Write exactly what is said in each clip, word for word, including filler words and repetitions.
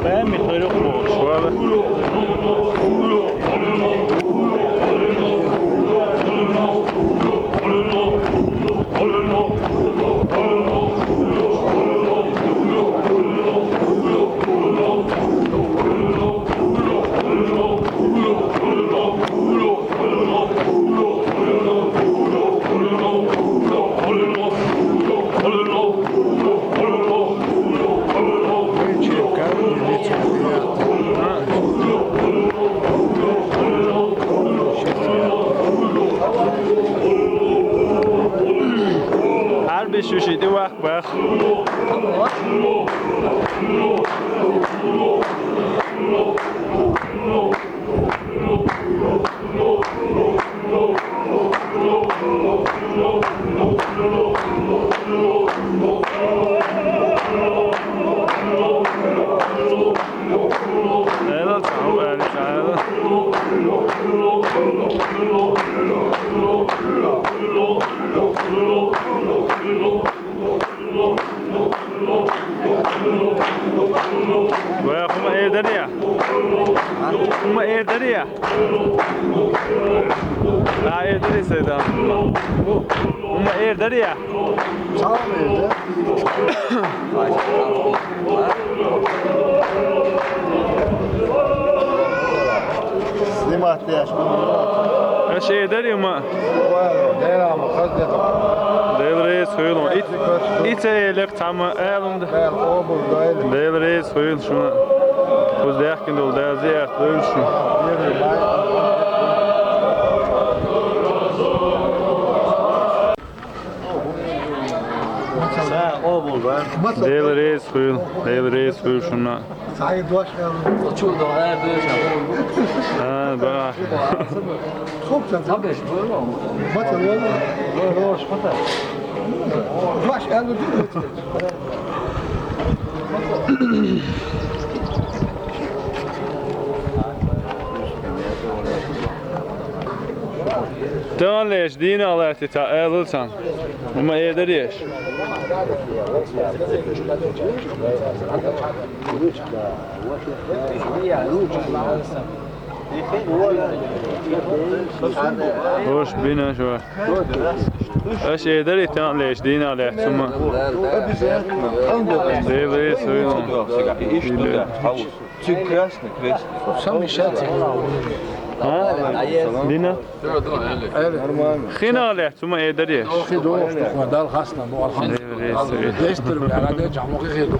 Bämi, ýörük bolşy bar. Her bir şu şeyde bak, bak. Helal, sag ol, Äli, sag ol. Wah, huma erder ýa. Huma erder ýa. Ha, erder ýa, Seýda. Huma erder ýa. Sag ol, erder. Snimat ýaş. Eş eder ýuma. Degil reis, hoýul. It, it eýlek tama, äl onda. Degil reis, hoýul şuna. Göz däkin dol, däzi ýat, hoýul şu. Sag ol, bol, bar. Degil reis, hoýul. Degil reis, hoýul şuna. Saýy doş geldi. Uçuldy, her döşe. Ha, bak. Çok güzel. Tabii, böyle olmalı. Maça oldu. Böyle hoş, maça. Baş geldi, değil mi? Dönleş, dine alaytı ta, elilsan. Ama evde diyeş. Hoş, bine şu. Hoş, evde diyeş, dönleş, dine alaytı. Suma. Devre, soyun. Прекрасно, прекрасно. Сам мешать. А? Дина? Хина ле, цума эдари. Хи ду, Дала хасна бу, алхамдулилла. Дестер бу, ала де жаму хи ду.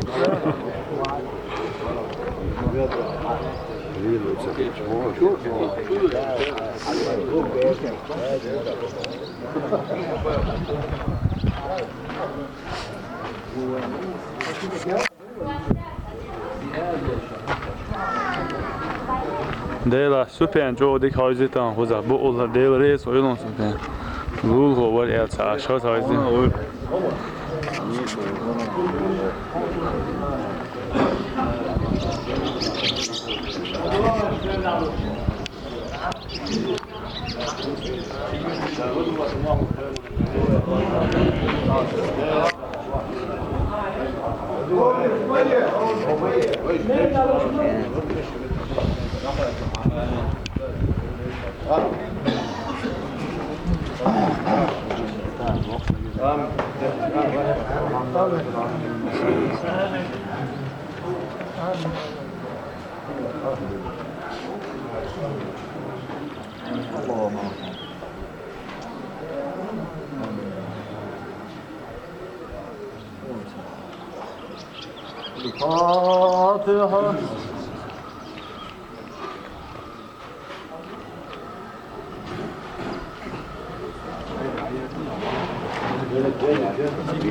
Дела супен жо дик хойзитан хуза бу улла Дела рес ойлон супен. Лул ховар эл ца шо хойзи.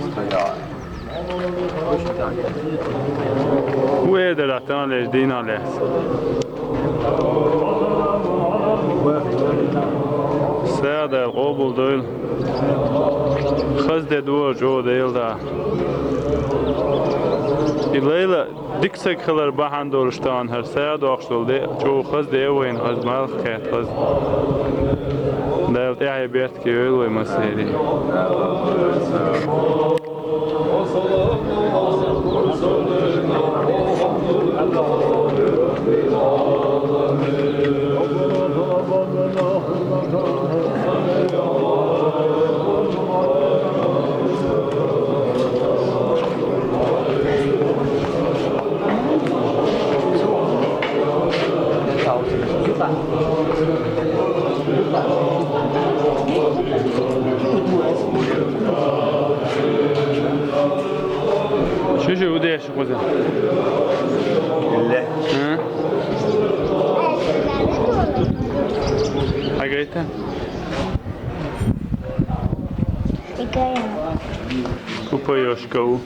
الفاتحة. Бу эдер атан леж дина лес. Саадал къобул дойл. Хазде дуо жо дейл да. И лейла диксек хилар бахьан долуш таан хӀара саадокхуш долу де, чӀогӀа хаза де вайн, хаза малх кхет хаза. Дала тӀаьхье бертке йойла вай массерий. Шу шу удеш хуза. Ле. А? Агайта? Играю. Купаёшка у.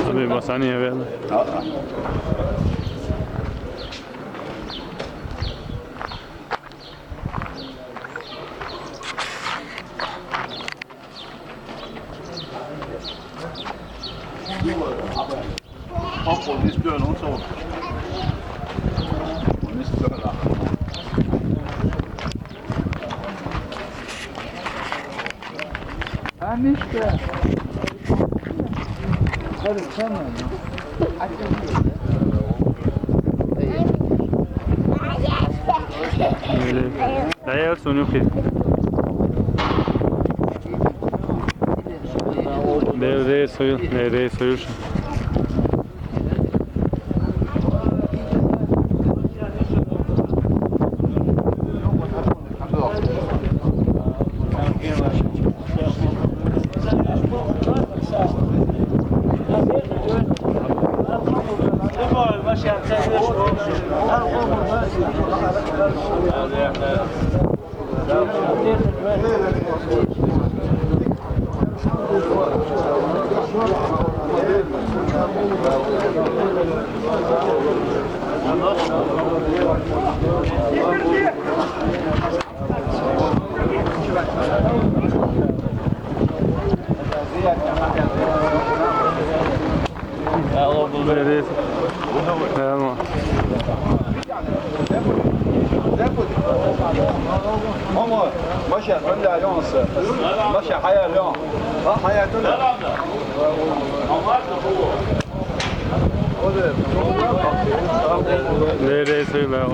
Abi, basani ya, Amishka. Hadi, tamam. ДӀаяла цунна юххе. Дера, дера, союз, дера, дера, союз. Neresi? Tamam. Ama maşa, ben de yalnız. Maşa, hayal yok. Ha, hayatın. Neresi lan?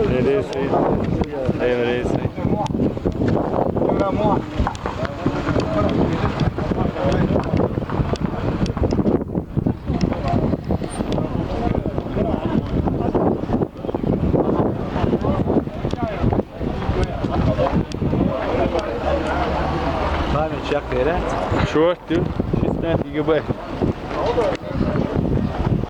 Neresi? Neresi? Память чакхера. Шорт ду. Шестнадцать гигабайт.